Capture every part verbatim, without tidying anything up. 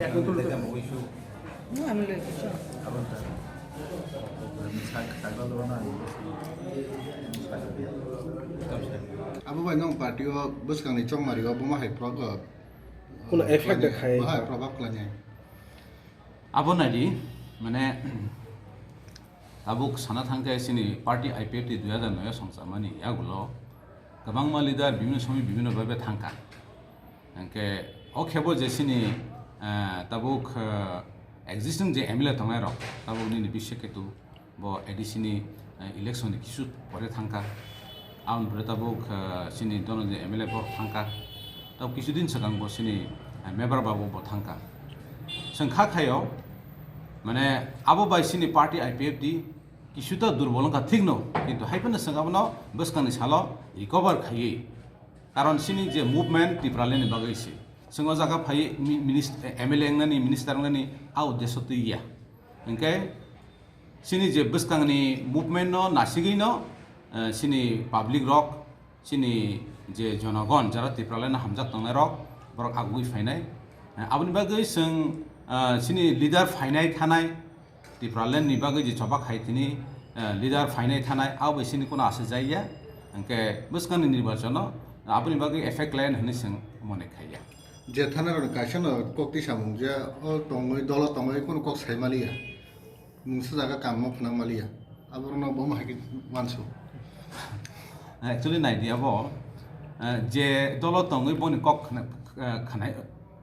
Abo bai nwng party o bwskangni chongmari o bomo hai progo. Kuno effect de khai. Bo hai probab khlainai. Abo naidi, mane, tabuk sana thangkhe chini party I P F T dui hajar noi o songchamani yagulo kwbangma leader bibhinno somoy bibhinno bhabe thangkha. Hingke o khebo je chini, eh, tabuk, eh, existing je M L A tongnai rok, tabuk nini bisek ketu bo A D C ni, eh, election ni kisu pore thangkha. Aboni pore tabuk, eh, chini dono je M L A bo thangkha. Tabuk kisu din swkang bo chini, eh, member babu bo thangkha. Chwng kha khaio, mane abo bai chini party I P F T kisu ta durbol wngkha thik no, kintu hai phano chwng abono bwskangni salo recover khaiwi. Karon chini je movement Tipraland ni bagwi se. Chwng o jaga phai mi-, minist-, M L A wngnani, minister wngnani a uddesho twi ya. Hingke chini je bwskangni movement no nasigwi no, eh, chini public rok, chini je jonogon, jara Tipraland no hamjak tongnai rok, borok agugwi phainai. Eh, aboni bagwi chwng, eh, chini leader phainai thanai, Tipraland ni bagwi je choba khai tini, eh, leader phainai thanai, abo bai chini kuno aswk jaiya, hingke bwskangni nirbachano aboni bagwi effect layan hwnwi chwng mone khaiya. Je thanai rokni kaisa no kok twi samung je o tongwi, dolo tongwi kuno kok sai maliya. Mungsa jaga kam no phnang maliya. Aborok no bomo hai khe wansu. Actually, naidi abo, eh, je dolo tongwi boni kok khna-, eh, khnai,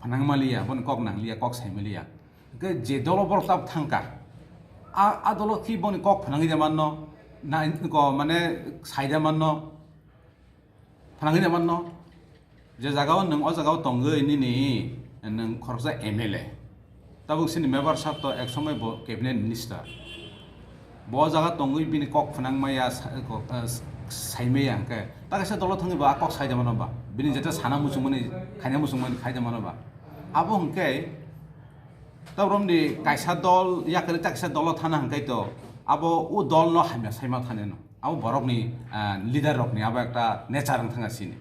phnang maliya, boni kok nangliya, kok sai maliya. Hingke je dolo borok tab thangkha, a, a dolo khi boni kok phnangwi da manno, na, ko, mane, sai da manno, phnangwi da manno. Je jagao nwng o jagao tongwi nini nwng khoroksa M L A, tabuk chini member sab to ek somoi bo cabinet minister. Bo jaga tongwi bini kok phnang maya, sa-, ko-, eh, sai maya hingke, ta kaisa dolo thangwi bo a kok sai da mano ba? Bini jeta sana muchungmani, khaina muchungmani khai da mano ba? Abo hingke, ta romni kaisa dol, yakari ta kaisa dolo thana hingke to, abo o dol no hamya sai ma thani no. Abo borokni, ah, leader rokni abo ekta nature wng thangka chini.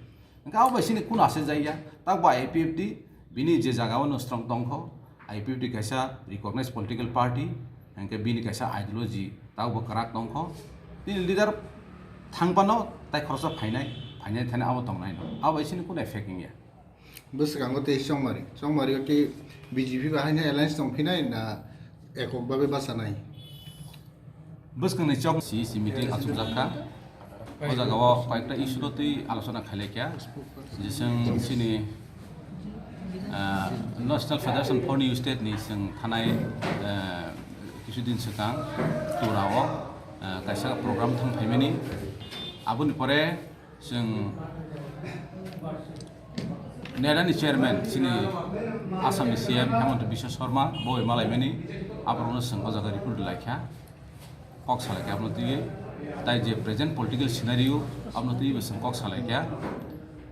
Hingke abo bai chini kuno aswk jaiya, tak ba I P F T bini je jaga o no strong tongkho, I P F T kaisa recognized political party, hingke bini kaisa ideology tak bo kwrak tongkho. Bini leader thangpano tai khoroksa phainai, phainai thani abo tongnai no. Abo bai chini kuno effect wngya. Bwskango tei chongmari, chongmari o tei B J P bai haino alliance tongphinai na ekok babe bachanai? Bwskangni chok C E C meeting achukjak kha. O jaga o koyekta issue no twi alochona khailai kha. Jising chini, ah, National Federation for New State ni chwng thanai, ah, kisu din swkang Tura o, ah, kaisa program thang phaimani. Aboni pore chwng NEDA ni chairman chini Assam ni C M Hemanta Biswa Sarma bo bai malaimani, aborokno chwng o jaga report lai kha. Kok salai kha abono twiwi, tai je present political scenario abono twiwi bo chwng kok salai kha.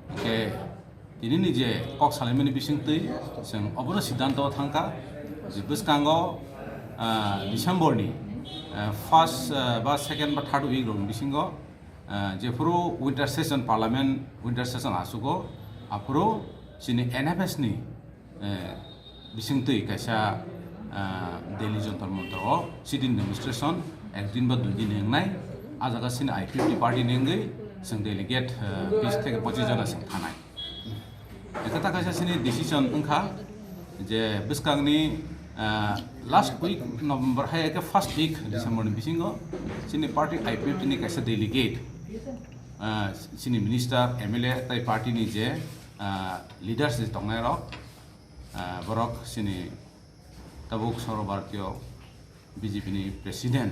Hingke tinini je kok salaimani bisingtwi chwng obono siddhanto thangkha je bwskango, ah, December ni, ah, first, ah, ba second ba third week rokni bisingo, ah, jephuru winter session, parliament winter session asugo, aphuru chini N F S ni eh, bisingtwi kaisa, ah, Delhi Jantar Mantar o sit-in demonstration ekdin ba dui din ni wngnai. A jaga chini I P F T party ni wngwi chwng delegate, eh, bis theke pochis jona chwng thanai. Ekha ta kaisa chini decision wngkha je bwskangni, ah, last week November hai khe first week December ni bisingo chini party I P F T ni kaisa delegate, ah, chini minister, M L A tai party ni je, ah, leaders je tongnai rok, ah, borok chini tabuk Sarva Bharatiya B J P ni president,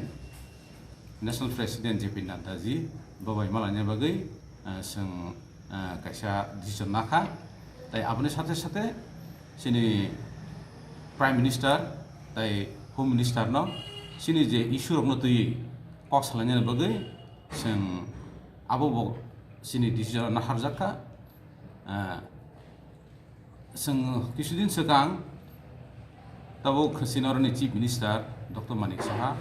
national president J P Nadda ji bo bai malaina bagwi, ah, chwng, ah, kaisa decision nakha. Tai aboni sathe sathe chini prime minister tai home minister no chini je issue rok no twi kok salaina bagwi chwng abo bo chini decision naharjak kha. Ah, Chwng kisudin swkang tabuk chini oroni Chief Minister Doctor Manik Saha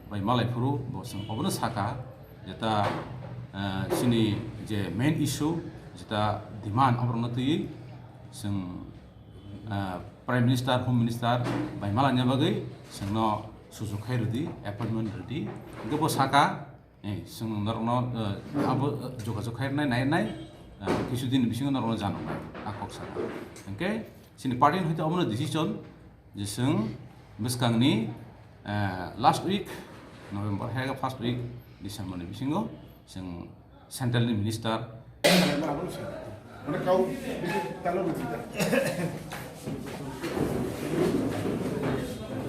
bai malai phuru bo chwng obono saka jeta, eh, chini je main issue jeta demand oborokno twiwi chwng, eh, Prime Minister, Home Minister bai malanya bagwi chwngno sujuk khai rwdi, appointment rwdi. Hwnkhe bo saka, eh, chwng norokno, eh, abo, eh, jogajog khai rwnai, nai rwnai, eh, kisu din bisingo norokno janoknai, a kok saka. Hwnkhe chini party ni hoite omono decision je chwng bwskangni, eh, last week November hai first week December ni bisingo chwng central ni minister.